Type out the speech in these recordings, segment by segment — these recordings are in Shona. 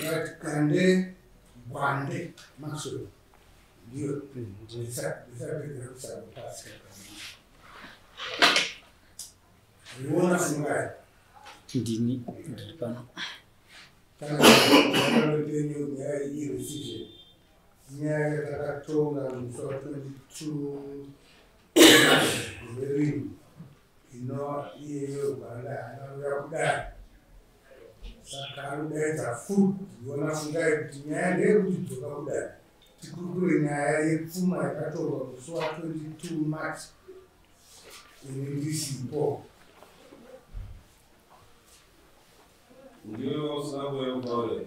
Right, Kande Gwande Maxwell. Ndiyo. Ndisapedzera kusabotasi. Iona Fungai. Ndini ndiri pano. Kana penyu nyaya iyi rescission. Nyaya yatakatonga musi wa 22 gore rino inova iyeyo Gwanda haana kudai. Saka anodaidza futi iona Fungai kuti nyaya ndeyekuti dzoka kudai. Tikurukure nyaya yepfuma yakatorwa musi wa 22 March ini ndisipo. Ndiwe usina kuuya kutaura here?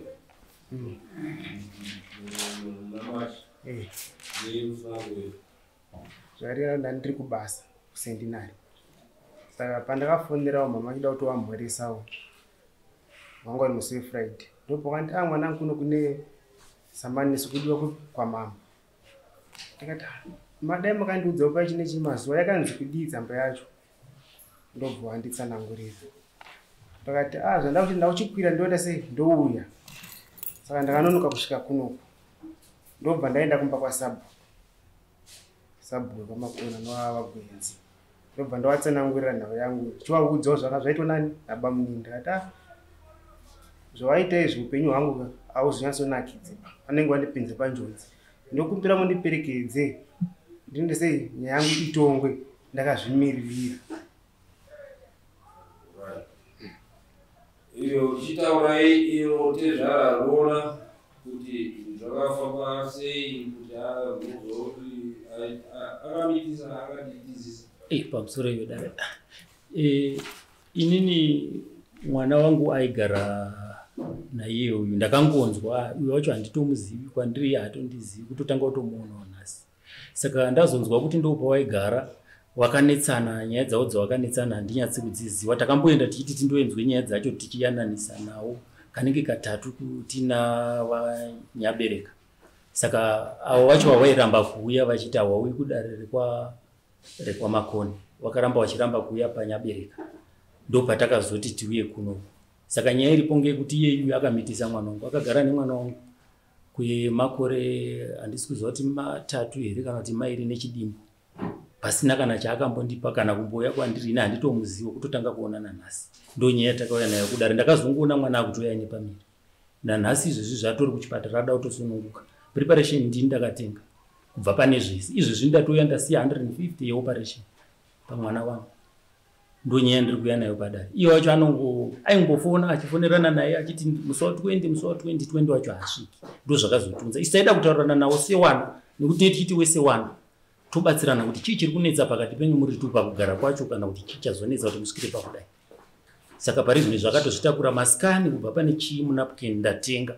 Muna March. Ndiye usina kuuya. Zvarira ndandiri kubasa kusendinari. Saka pandakafonerawo mama achida kuti wamhorisawo. Wanga uri musi weFriday. Ndopakandi ah mwanangu kuno kune samanisi kudiwa kwamama. Ndikati madai makandiudzawo pachine chimazuva yakanzi kudii tsamba yacho. Ndobva wanditsanangurira. Ndakati ah zvanda kuti ndauchikwira ndoenda sei ndouya. Saka ndakanonoka kusvika kunoku. Ndobva ndaenda kumba kwasabhuku. Sabhuku kwamakona novavagwenzi. Ndobva ndawatsanangurira nhau yangu. Chivaudzawo zvaka zvaitwa nani nabamunini. Ndakati ah zvawaita izvi upenyu hwangu hauzonyatsonakidze. Vanenge vandipinze panjodzi. Ndokumbira mundiperekedze. Ndinde sei nyaya yangu itongwe ndakazvimiririra. Iyo uchitaurai iyo tezvara roona kuti zvakafamba sei kuti azoti akamitisa akaditizisa. Pamusoro iyo dare. Inini mwana wangu aigara naiye uyu ndakangonzwa uyu wacho handitomuzivi kwandiri hatondizivi kutotanga kutomuonawo nhasi. Saka ndazonzwa kuti ndopawaigara wakanetsana nyaya dzavo dzawakanetsana handinyatsi kudziziva. Takamboenda tichiti tindoenzwe nyaya dzacho tichiyananisa nawo kanenge katatu tina vanyabereka. Saka avo vacho vawairamba kuuya vachiti hawauyi kudare rekwaMakoni. Wakaramba vachiramba kuuya panyabereka. Ndopatakazoti tiuye kuno. Saka nyaya iripo ngeyekuti iye uyu akamitisa mwana wangu. Akagara nemwana wangu kwemakore handisi kuziva kuti matatu here kana kuti mairi nechidimbu. Pasina kana chaakambondipa kana kumbouya kwandiri ini handitomuziva kutotanga kuonana nhasi. Ndonyaya yatakauya nayo kudare. Ndakazongoona mwana akutouya nepamiri. Nanhasi izvezvi zvatori kuchipatara ada kutosununguka. Preparation ndini ndakatenga kubva pane zvese. Izvezvi ndatouya ndasiya 150 yeoperation pamwana wangu. Ndonyaya ndiri kuuya nayo padare. Iye wacho aingofona achifonerana naye achiti musi wa 20 musi wa 20 20 wacho haasviki. Ndozvakazotunza. Isu taida kutaurirana nawo sewana nekuti tichiti wese wana. Tobatsirana kuti chii chiri kunetsa pakati penyu muri tu pakugara kwacho kana kuti chii chazonetsa kuti musvikire pakudai. Saka pari zvino zvakatozvitakura masikani kubva pane chii munapukeni ndatenga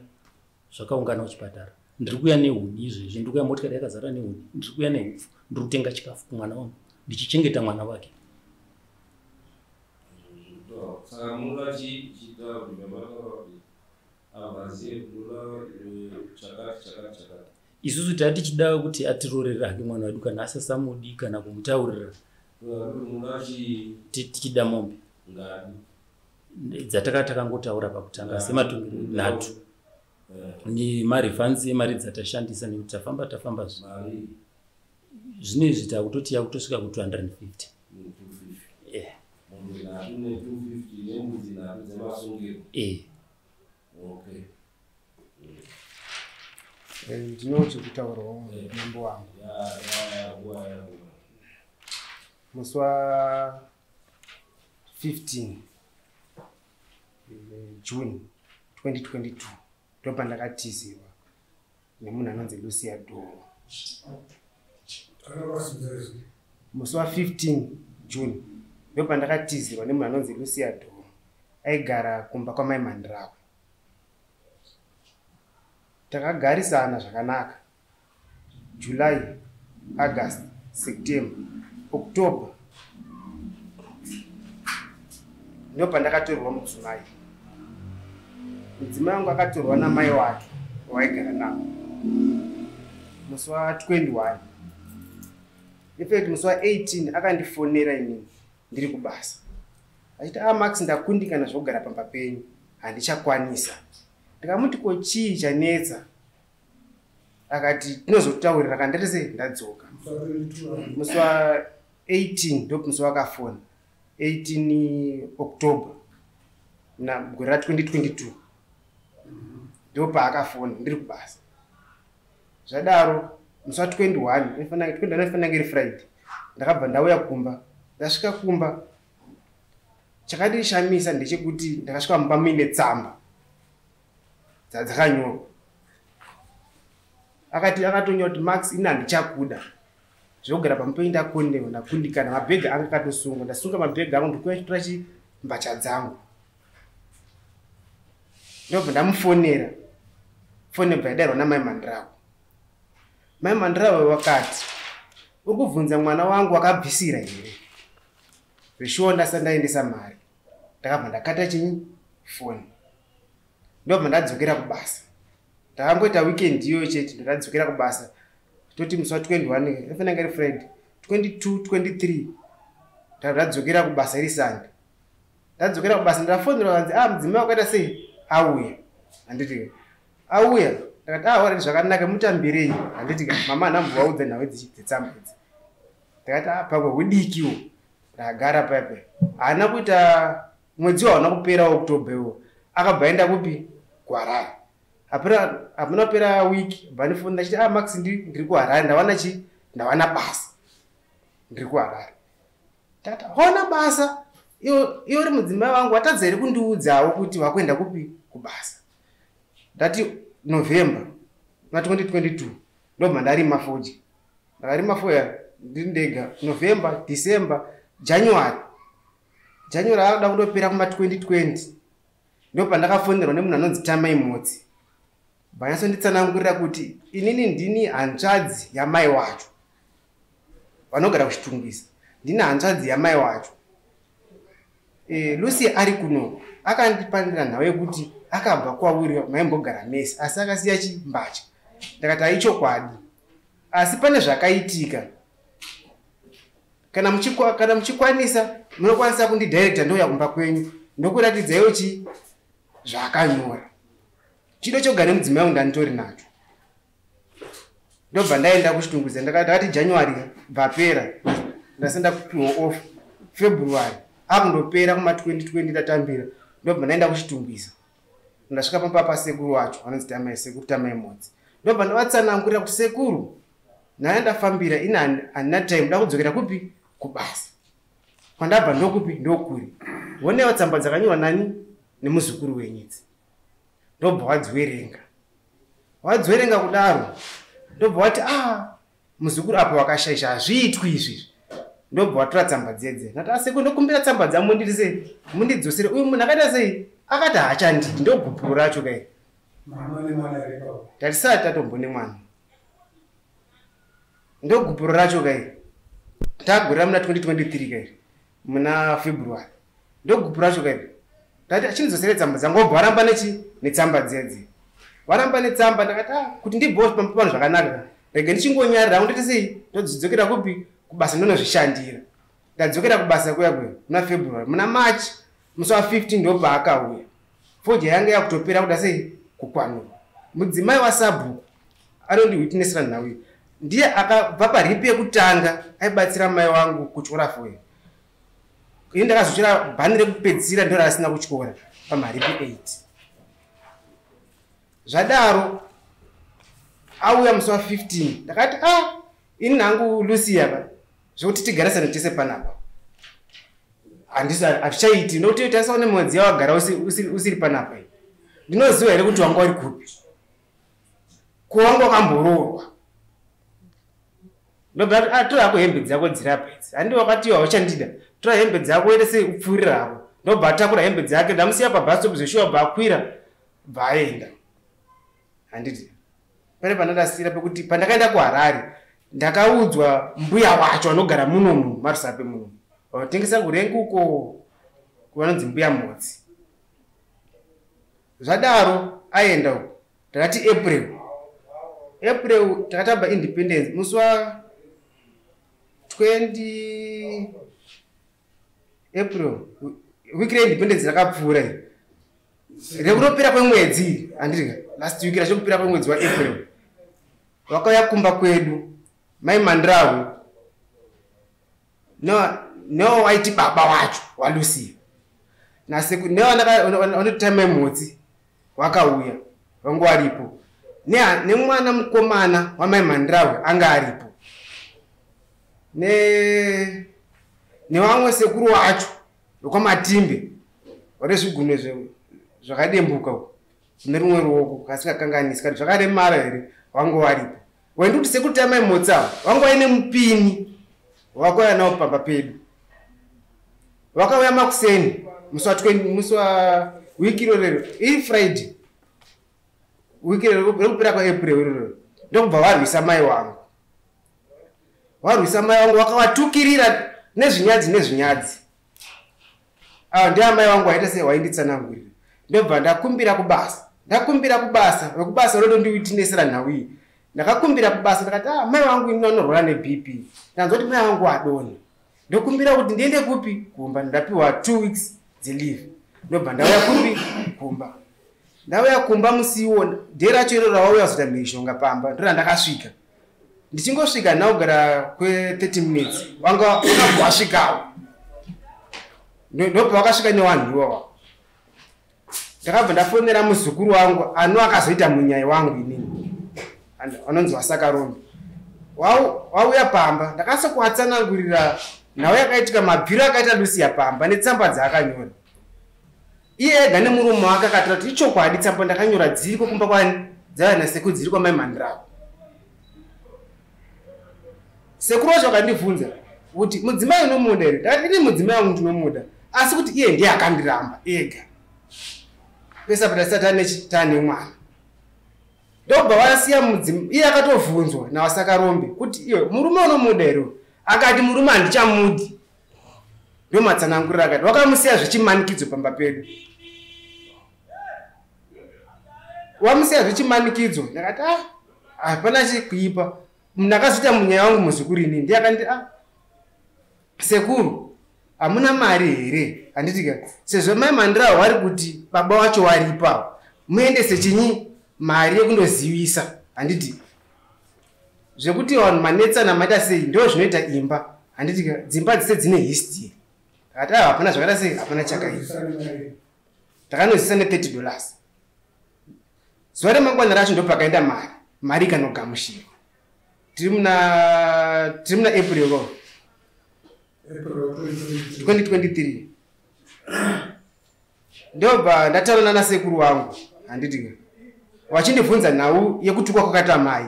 zvakaungana kuchipatara. Ndiri kuuya nehuni izvezvi, ndiri kuuya motikari yakazara nehuni, ndiri kuuya nehupfu, ndiri kutenga chikafu kumwana wangu, ndichichengeta mwana wake. Saka munoda chii chitaura kuti zvamataura kuti avazive kunoda chakati chakati chakati. Isusu tati tichida kuti atirorere hake mwana wedu kana asasamudi kana kumutaurira. Munoda chii? Tichida mombe. Ngadi. Dzataka takangotaura pakutanga sematungiro nhatu. Nemarefunds emari dzatashandisa nekuti tafamba tafamba Mari. Zvinezvi takutoti yakutosvika ku 250. 250. Mombe nhatu ne 250 nembudzi nhatu dzemasungiro. Okay. Ndinoti kutaurawo mambo wangu. Ya. Musi wa 15 June 2022 ndopandakatizirwa nemunhu anonzi Lucia Doro. Musi wa 15 June ndopandakatizirwa nemunhu anonzi Lucia Doro. Aigara kumba kwamai Mandrawe. Takagarisana zvakanaka. July, August, September, October ndopandakatorwa mudzimai. Mudzimai wangu akatorwa namai wake waigara navo musi wa 21. In fact musi wa 18 akandifonera inini ndiri kubasa achiti ah Max ndakundikana zvokugara pamba penyu handichakwanisa. Ndikamuti ko chii chanetsa? Akati tinozotaurira kana ndati sei ndadzoka. Musi wa 18 ndomusi wakafona 18 October na gore ra 2022 ndopaakafona ndiri kubasa. Zvadaro musi wa 21 inofanira iri Friday ndakabva ndauya kumba. Ndasvika kumba chakandishamisa ndechekuti ndakasvika mumba muine tsamba dzakanyorwa. Akati akatonyora kuti Max ini handichakuda zvekugara pamupei ndakondewa ndakundikana mabhegi anga akatosungwa ndasunga mabhegi angu ndikuya chitora chimbacha dzangu. Ndobva ndamufonera foni bva yadairwa namai Mandirawo. Mai Mandirawo vakati uri kubvunza mwana wangu wakabvisira here? Zvishuwa ndasati ndaendesa mari. Ndakabva ndakata chinyi foni. Ndobva ndadzokera kubasa. Ndakangoita weekend iyoyo chete ndadzokera kubasa. Toti musi wa 21 inofanira kunge iri Friday 22 23 ndadzokera kubasa iri Sunday. Ndadzokera kubasa ndafonera kanzi ah mudzimai wakaita sei auya. Handiti auya ndakati ah wari zvakanaka mutambirei. Handiti mama anambovaudza nhau dzetsamba idzi. Ndakati ah pamwe hudikiwo. Ndakagara paya. Haana kuita mwedzi hauna kupera October iwo. Akabva aenda kupi? KuHarare. Hapana kupera week vanifona ndachiti ah Max ndiri kuHarare ndawana chi? Ndawana basa. Ndiri kuHarare. Tata waona basa? Iwe uri mudzimai wangu watadza here kundiudzawo kuti wakuenda kupi kubasa? Ndati November na 2022 ndobva ndarima fodya. Ndakarima fodya ndiri ndega November, December, January. January akuda kundopera kuma 2020 ndopandakafonerwa nemunhu anonzi Tamai Motsi. Vanyatsonditsanangurira kuti inini ndini hanzvadzi yamai wacho vanogara kuChitungwiza. Ndini hanzvadzi yamai wacho. Lucy ari kuno akandipanira nhau yekuti akabva kwauri maimbogara mese asi akasiya chimbatya. Ndakati aichokwadi. Asi pane zvakaitika. Kana muchikwanisa munokwanisa kundidirecta ndouya kumba kwenyu ndokuratidzaiwo chi zvakanyora. Chido chogara nemudzimai wangu ndanditori nacho. Ndobva ndaenda kuChitungwiza ndakati January bvapera ndasenda kupiwa off February akundopera kuma 2020 ndatambira ndobva ndaenda kuChitungwiza. Ndasvika pamba pasekuru wacho vanonzi Tamai sekuru Tamai Motsi. Ndobva ndavatsanangurira kuti sekuru naye ndafambira ini handina time nda kudzokera kupi kubasa. Kwandabva ndokupi ndokuri. Wonewo tsamba dzakanyorwa nani nemuzukuru wenyu idzi. Ndobva wadziwerenga. Wadziwerenga kudaro ndobva wati ah muzukuru apo wakashaisha hazviitwi izvi. Ndobva watora tsamba dzedze. Ndati asekuru ndokumbira tsamba dzamundiri sei mundidzosere. Uyu munhu akaita sei akati haachandidi ndogupuro racho kai. Tatisati tatombone mwana. Ndogupuro racho kai. Tagurira muna 2023 kai. Muna February. Ndogupuro racho kai. Ndati achindidzosere tsamba dzangu wobva waramba nechi netsamba dzedze. Waramba netsamba ndakati ah kuti ndibhosi pano zvakanaka. Rega ndichingonyarira hangu nditi sei ndodzidzokera kupi kubasa ndonozvishandira. Ndadzokera kubasa kuya kuya muna February muna March musi wa 15 ndopaakauya. Fodya yanga yakutopera kuda sei kukwanura. Mudzimai wasabhuku anondiwitnessera nhau iyi. Ndiye akabva paripi yekutanga aibatsira mai wangu kutyora fodya. Ini ndakazotyora bhani rekupedzisira ndo raasina kutyora pamaripi 8. Zvadaro auya musi wa 15 ndakati ah ini hangu Lucy apa zvekuti tigarisane tese panapa hazvichaiti nokuti tasaone mwedzi yawagara usiri panapa iyi. Ndinoziva here kuti wanga uri kupi? Ko wanga wakamboroorwa? Ndobva ati tora hako hembe dzako dziri apa idzi. Handi wakati hauchandida. Tora hembe dzako uende sei upfuurira hako. Ndobva atakura hembe dzake ndamusiya pabus stop zveshuwa bva akwira bva aenda. Handiti pane pandandasiyira pekuti pandakaenda kuHarare ndakaudzwa mbuya wacho anogara munomu maRusape munomu vanotengesa kurenguko vanonzi mbuya Motsi. Zvadaro aenda uko ndakati April takatamba independence musi wa 20 April wiki reindependence rakapfuura iri. Rekunopera kwemwedzi handiti last week rachokupera kwemwedzi waApril vakauya kumba kwedu mai Mandrawe no waiti baba wacho waLucia naseku mai Motsi wakauya vangu varipo nemwana mukomana wamai Mandrawe anga aripo nevamwe sekuru wacho vekwaMatimbe vane zvigunwe zvakadembuka kune rumwe ruoko kasingakanganisi kati zvakaremara here vangu varipo. Waindi kuti sekuru tamai Motsi avo vangu vaine mupini wakauya nawo pamba pedu. Vakauya makuseni musi wa wiki irorero iri Friday wiki rekupera kwaApril irorero ndokubva varwisa mai wangu. Varwisa mai wangu vakavatukirira nezvinyadzi nezvinyadzi. Ava ndiye amai wangu waita sei wainditsanangurira. Ndobva ndakumbira kubasa. Ndakumbira kubasa vekubasa rotondiwitinesera nhau iyi. Ndakakumbira kubasa ndakati ah mai wangu ini anorwara neBP. Ndanzwa kuti mai wangu adonha. Ndokumbira kuti ndiende kupi kumba. Ndapiwa 2 weeks dzeleave. Ndobva ndauya kupi kumba. Ndauya kumba musi iwo day racho iro ravauya kuzoita mhishonga pamba ndiro randakasvika. Ndichingosvika ndakugara kwe 30 minutes wanga wakabva wasvikawo. Ndobva wakasvika newanhu iwawa. Ndakabva ndafonera muzukuru wangu ano akazoita munyai wangu inini anonzi Wasakarombe. Wauya pamba ndakasokuatsanangurira nhau yakaitika mabviro akaita Lucia pamba netsamba dzaakanyora. Iye ega nemurume wake akataura kuti ichokwadi tsamba ndakanyora dziriko kumba kwani dzaiva nasekuru dziri kwamai Mandrawe. Sekuru wacho akandibvunza kuti mudzimai unomuda here? Ndakati ini mudzimai wangu ndinomuda asi kuti iye ndiye akandiramba ega. Pese apa tasati taane mwana. Ndobva vasiya mudzimai iye akatovhunzwa naWasakarombe kuti iwe murume unomuda here? Akati murume handichamudi. Ndomatsanangurira akati wakamusiya zvechimanikidzo pamba pedu. Wamusiya zvechimanikidzo. Ndakati ah hapana chikuipa. Munhu akazoita munyaya wangu muzukuru inini ndiye akanditi ah sekuru hamuna mari here? Handiti ka sezvo mai Mandrawe vari kuti baba wacho waripo muendese chinyi mari yekundozivisa. Handiti zvekuti vanhu manetsana maita sei ndo zvinoita imba. Handiti ka dzimba dzese dzine history. Ndakati ah hapana zvakaita sei hapana chakaipa. Takanozivisa ne$30. Zuva remangwana racho ndopakaenda mari. Mari ikanogamuchirwa. Tiri muna April 2023. Ndobva ndataura nasekuru wangu handiti wachindibvunza nhau yekutukwa kwakaita mai.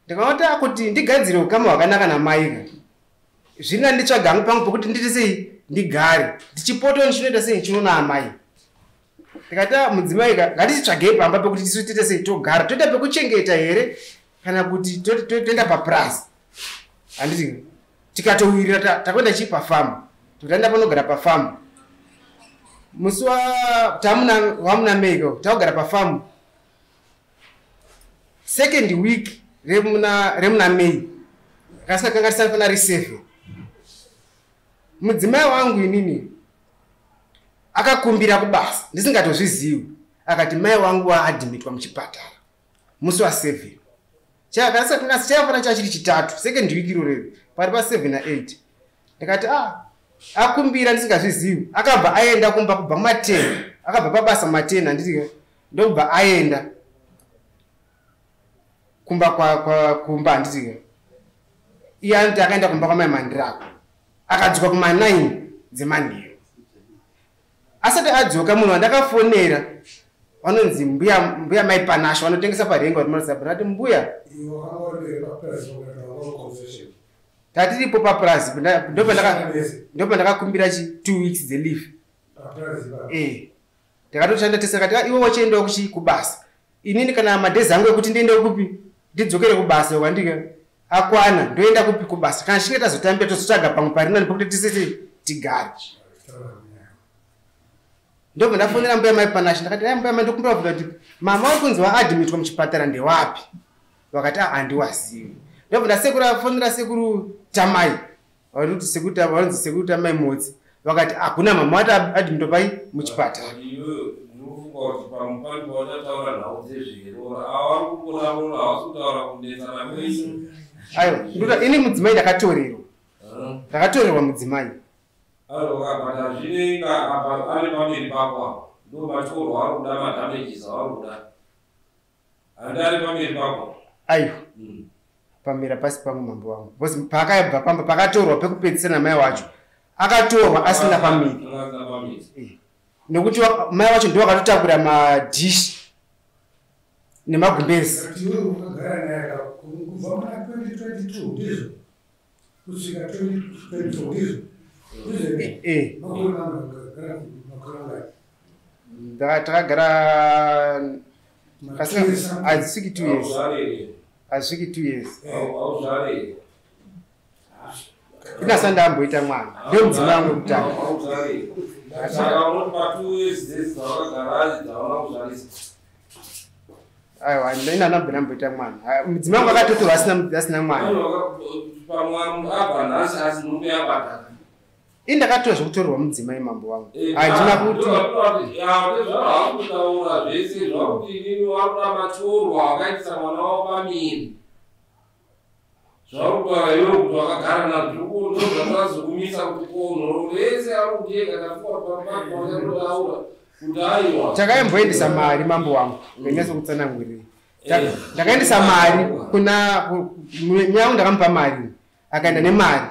Ndakaona kuti ndigadzire ukama hwakanaka namai ka. Zvina nditsvaga hangu pangu pekuti nditi sei ndigare ndichipoto ndichinoita sei ndichinoona amai. Ndikati mudzimai ka ngatichitsvagei pamba pekuti tisu tiite sei togara toita pekuchengeta here kana kuti toenda papurazi. Handiti tikatowirira takuenda chii pafamu. Totaenda panogara pafamu. Musi wamuna May ka takugara pafamu. Second week remuna May kasakanga tisafana ri 7. Mudzimai wangu inini akakumbira kubasa ndisingatozvizivi akati mai wangu waadhimitwa muchipatara musi wa7. Chakafana chachiri chitatu second week irorero pari pa7 na8. Ndikati ah akumbira ndisingazvizivi akabva aenda kumba kubva kuma10 akabva pabasa kuma10 handiti ndobva aenda kumba kumba handiti iye anoti akaenda kumba kwamai Mandirako akadzoka kuma9 dzemanheru. Asati adzoka munhu wandakafonera vanonzi mbuya mai Panasho vanotengesa parenga ati mbuya tatiripo papurazi ndopandakakumbira chi 2 weeks dzeleave. Ndakatoshanda tese akati iwe wachiendawo kubasa inini kana madhezi angu ekuti ndiende kupi ndidzokere kubasa kwandika akwana ndoenda kupi kubasa kana chinge tazotambira tozotsvaga pamwe parinani pekuti tisese tigare. Ndobva ndafonera mbuya mai Panashe ndakati ai mbuya mai ndokumbira kubvunza kuti mama uri kunzi waadhimitwa muchipatara ndewapi? Vakati ah handiwazivi. Ndobva ndafonera sekuru Tamai vanonzi sekuru Tamai Motsi vakati hakuna mama wati adhimitwa pai muchipatara. Unofunga kuti pamupani pawachataura nhau dzezverora avari kukona rora havasi kutaura kunetsana kwenyu. Aiwa, ndoda ini mudzimai ndakatorerwa. Ndakatorerwa mudzimai. Aiwa, but hazvinei apa ari pamberi pako apa. Ndo matyorwa ari kuda madamages avari kuda. Handi ari pamberi pako. Aiwa. Pamira pasi pangu mambo wangu. Because paakabva pamba pakatorwa pekupedzisira namai wacho. Akatorwa asina pamiri. Nekuti mai wacho ndiwo akatotakura madhishi nemagumbezi. Iwe wakagara naye kubva muna 2022 ndizvo kusvika 2024 ndizvo. Eh. Makore mangani makore mangani? Takagara hadzisviki 2 years. Hazvisviki 2 years. Hauzvarei. Inasa ndamboita mwana. Ndiyo mudzimai wangu wekutanga. Hauzvarei. Saka unoti pa 2 years dzese dzawakagara dzauna kuzvarisa. Aiwa, ina ndamboita mwana. Mudzimai wangu akatotorwa asina mwana. Pamwana abva nhasi asi nhumbi yabatana. Ini ndakatora zvekutorerwa mudzimai mambo wangu. Handina kuti zvazvakutaura zvese zvakuti inini wakuda matorwa akaitisa mwana wavo pamiri. Zvauri kutaura iwe kuti wakagara nazvo ndozvatazokumisa kuti konhoro vese ari kuteka tafuka pamagwanyanotaura kuti aiwa. Takaimboendesa mari mambo wangu. Ndinyatsokutsanangurira. Ndakaendesa mari kuna nyangu ndakamupa mari. Akaenda nemari.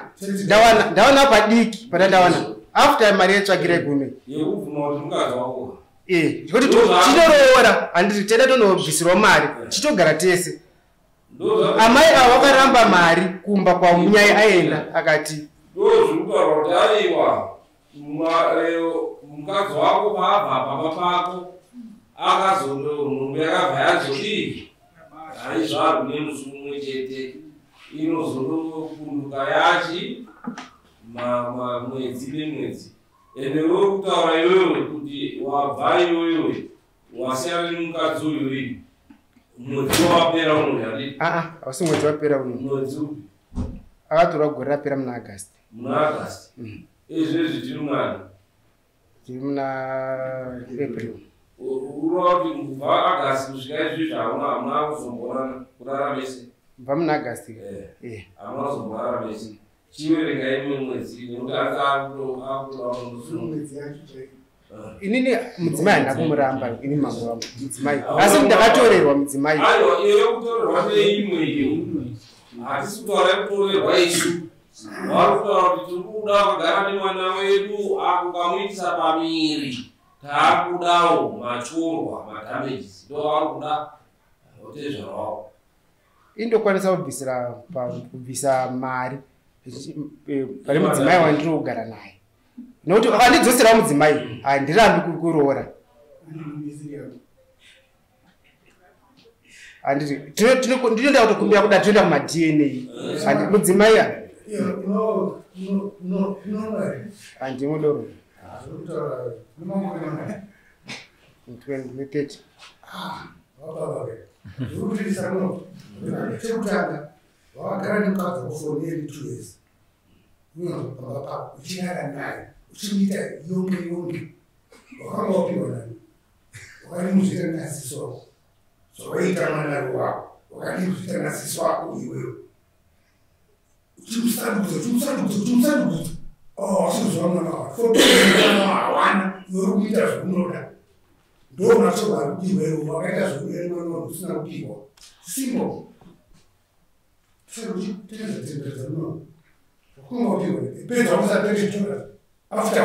Ndawana padiki patandawana. After mari yetsvagira gumi. Yekubvuma kuti mukadzi wako. Eh, kuti tinoroora, handiti tenda tonobvisirwa mari, tichitogara tese. Amai ava vakaramba mari kumba kwamunyai aenda akati ndozvirikutaura kuti aiwa mukadzi wako paabva pamba pako akazonhumbu yakabva yazodii haizvarwi nemusi mumwe chete inozonokunduka yachi mwedzi nemwedzi. Ende uri kutaura iwewe kuti wabva iwewe wasiyana nemukadzi uyu mwedzi wapera uno. Hausi mwedzi wapera uno. Mwedzi upi? Akatorwa gore rapera muna August. Muna August. Izvezvi tiri munani? Tiri muna April. Urova kuti kubva August kusvika izvezvi hamuna kuzomboonana kurara mese. Kubva muna August. Hamuna kuzomborara mese. Chiverengai imwe mwedzi nekuti akutoda Mwedzi yacho chaiyo. Inini mudzimai handina kumuramba ini mambo wangu mudzimai. Asi ndakatorerwa mudzimai. Aiwa, iyo yekutorerwa ndeimwe iyo. Hatisi kutaura yekutorerwa isu. Vari kutaura kuti tiri kuda kugara nemwana wedu akukamuitisa pamiri. Taakudawo matyorwa madamages. Ndo vari kuda otezvarawo. Indokwanisa kubvisa mari pane mudzimai wandiri kugara naye. Nokuti akandidzoserawo mudzimai handirambi kuroora. Handiti ndinoenda kutokumbira kuda tinoenda kuma-DNA. Mudzimai handimudoro. 30. Chekutanga wakagara nemukadzi wako for nearly 2 years. Unonzwa pamba pako uchirara naye uchimuita yonge yonge. Wakanga wapiwa nani? Wakadimuzviita nasisi wako. Zvawaita mwana wako wakadimuzviita nasisi wako iwewe. Uchimusandudza uchimusandudza uchimusandudza. Wasikuziva mwana wako. For 2 years mwana hawana iwe uri kuita zvaunoda. Ndo matorwa ari kupiwa iwe wakaita zvaunoda mwana wako usina kupiwa. Simple. Pedza wakusa $30 after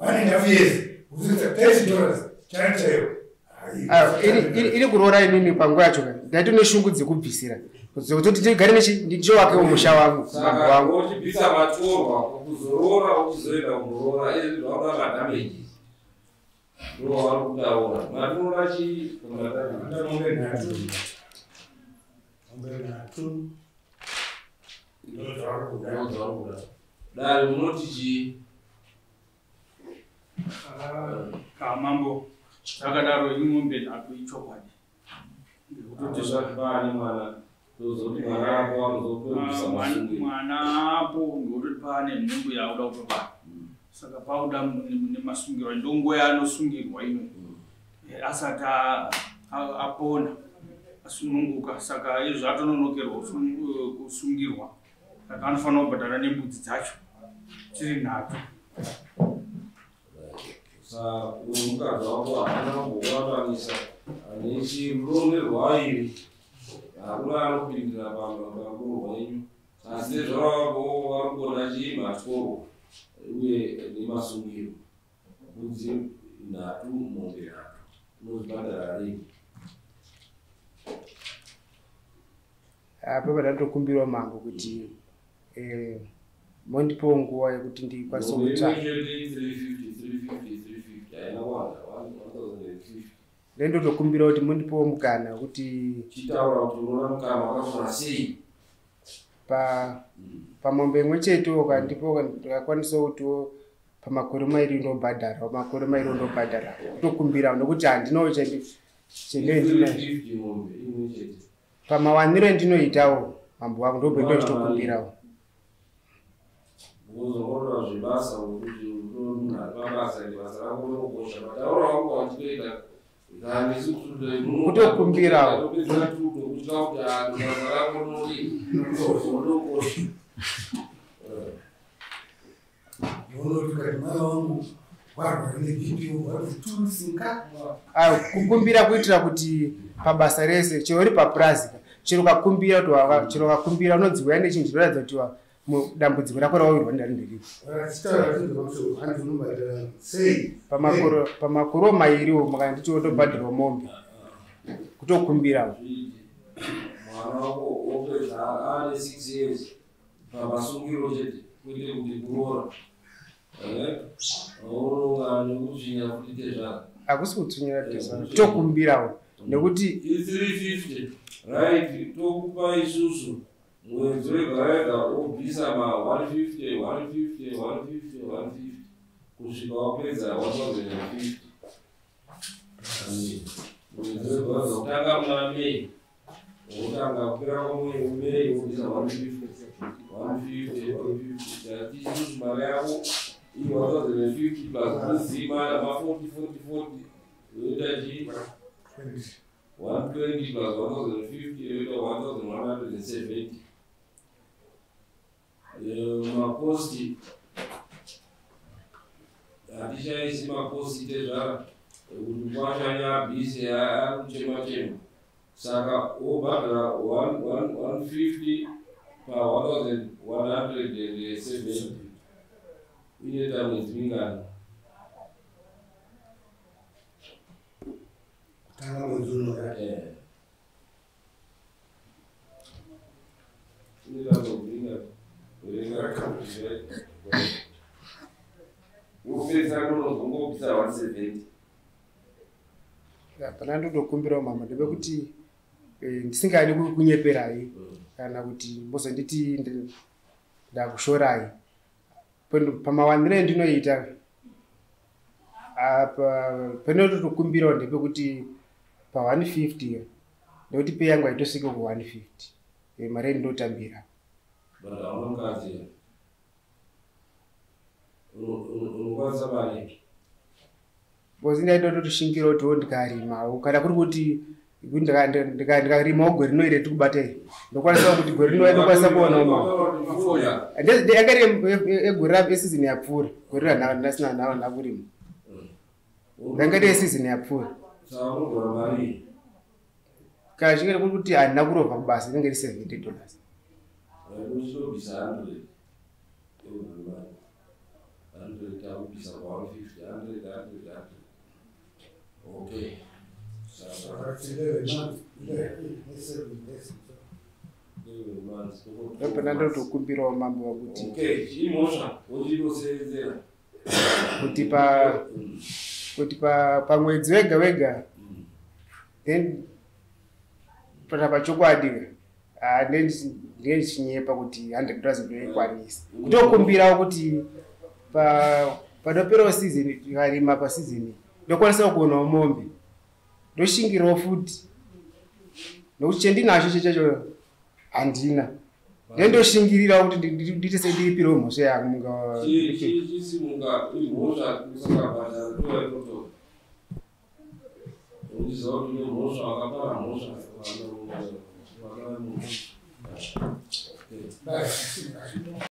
1.5 years uzoita $30 chaiyo chaiyo. Iri kuroora inini panguva yacho ndaito neshungu dzekubvisira dzekutoti ndigare ndichiwakewo musha wangu mambo wangu. Uchibvisa matorwa kuzoroora uchizoenda kunoroora izvi zvakuda madamages. Ndo wavari kutaura. Matinoda chii? Mombe nhatu. Mombe nhatu. Dare munoti chii? Mambo zvakadaro imombe nhatu ichokwadi. Ngekutoti mwana tozoti mwana ako anozopedzisa masungiro. Mwana apo ngekutoti paane nhumbu yauda kutobara. Saka pauda nemasungiro ndonguva yaanosungirwa ino. Asati apona asununguka, saka izvo atononokerwa kusungirwa, saka anofanira kubhadhara nembudzi dzacho tiri nhatu. Mukadzi wako haana kumbokuwatanisa nechirume rwairi, hakuna anopindira parudo rwenyu, asi nezvavako vari kuona chii matyorwa uye nemasungiro. Mbudzi nhatu, mombe nhatu, unozvibhadhara rini? Apa ndatokumbirawo mambo kuti mondipawo nguva yekuti ndikwanise Mombe kutsvaka. imwe chete 350, 350, 350, haina kuwanda, 1050. Ndendotokumbira kuti mondipawo mukana wekuti Chitaura kuti unoona mukana wakakura sei. Pamombe imwe chete ukandipawo, ndikakwanisawo kutiwo pamakore mairi ndobhadhara, makore mairi ndobhadhara, kutokumbirawo nekuti handinawo chendee ndinacho. 350 mombe imwe chete. Pamawaniro endinoitawo, mambo wangu, ndobve ndochitokumbirawo. Uzongorora zvebasa, wekuti munhu ari pabasa, ende basa rako rinokosha, matauro ako wachitoita. Kutokumbirawo. Topedzera tudo kutya kuti basa rako rinokosha. Unoti kati mai wangu warwara neBP, wariturusinga. Ah, kukumbira kuitira kuti pabasa rese, chero uri papurazi, chero ukakumbira kuti chero ukakumbira unonzi uya nechinhu chinoratidza kuti dambudziko rako rawawirwa ndari nderipi. Achitaura kuti hanzi unobhadhara sei? Pamakore mairiwo makanditiwo ndobhadharawo mombe, kutokumbirawo. Mwana wako wopedza ane 6 years pamasungiro chete, kwete kuti kuroora unonga nekutsvinya kuti tezvaka. Hakusi kutsvinyira tezvara, kutokumbirawo nekuti I350, right? Tokupa isusu mwedzi wega wega, wobvisa ma 150, 150, 150, 150 kusvika wapedza 1050 mwedzi wega wega, kutanga muna May, wotanga kupera kwamwei May, wobvisa 150, 150, 150. Tati isusu mari yako i 1050 plus mbudzi ma 40, 40, 40, yoita chii? 120 plus 1050 yoita 1170. Makosti hatichaisi makosti, tezvara, kuti kwashanya abhisi ari kuchema chema, saka wobhadhara 150 pa 1170, inoita mwedzi mingani? Kutanga mwedzi unoya. Inoita mwedzi mingani? Verenga. Wopedzisa kunozongobvisa 170. Pana ndotokumbirawo mama ndepekuti ndisingadi kunyeperai kana kuti mbozonditi ndakushorai. Pamawaniro endinoita apa, panotokumbirawo ndepekuti pa 150, nekuti pay yangu haitosvike ku 150, mari yendinotambira. But hauna mukadzi here? Unokwanisa mari? Because ndaitotoshingira kutiwo ndikarimawo, kana kuri kuti ndikarimawo gore rino iri tikubata iri, ndokwanisawo kuti gore rino ndokwanisa kuonawo mari. Yanga iri egore eseason yapfuura, gore randasina handina kurima, yanga iri yeseason yapfuura. Saka unogora mari? Kana chinge kuri kuti handina kurovha kubasa, inenge iri $70. Uchitobvisa 100 every month, 100 takubvisa pa 150, 100, 100, 100. Okay, saka 11 months, 7 days. Every month. Ndopana ndotokumbirawo mambo wakuti Okay, chimhosva wochitosenzera. Kuti pa kuti pa pamwedzi wega wega, then pana pachokwadi ndinge ndichinyepa kuti $100 ndoikwanisa. Kutokumbirawo kuti panoperawo season, tikarima paseason, ndokwanisawo kuonawo mombe, ndoshingirawo futi nokuti chendinacho chechacho handina, ndendoshingirirawo kuti ndiite sendiripirewo mhosva yangu munga. Chisimuka imhosva kusakabhadhara tovaitotora. Uchiziva kuti une mhosva, wakapara mhosva. Vana. Bye.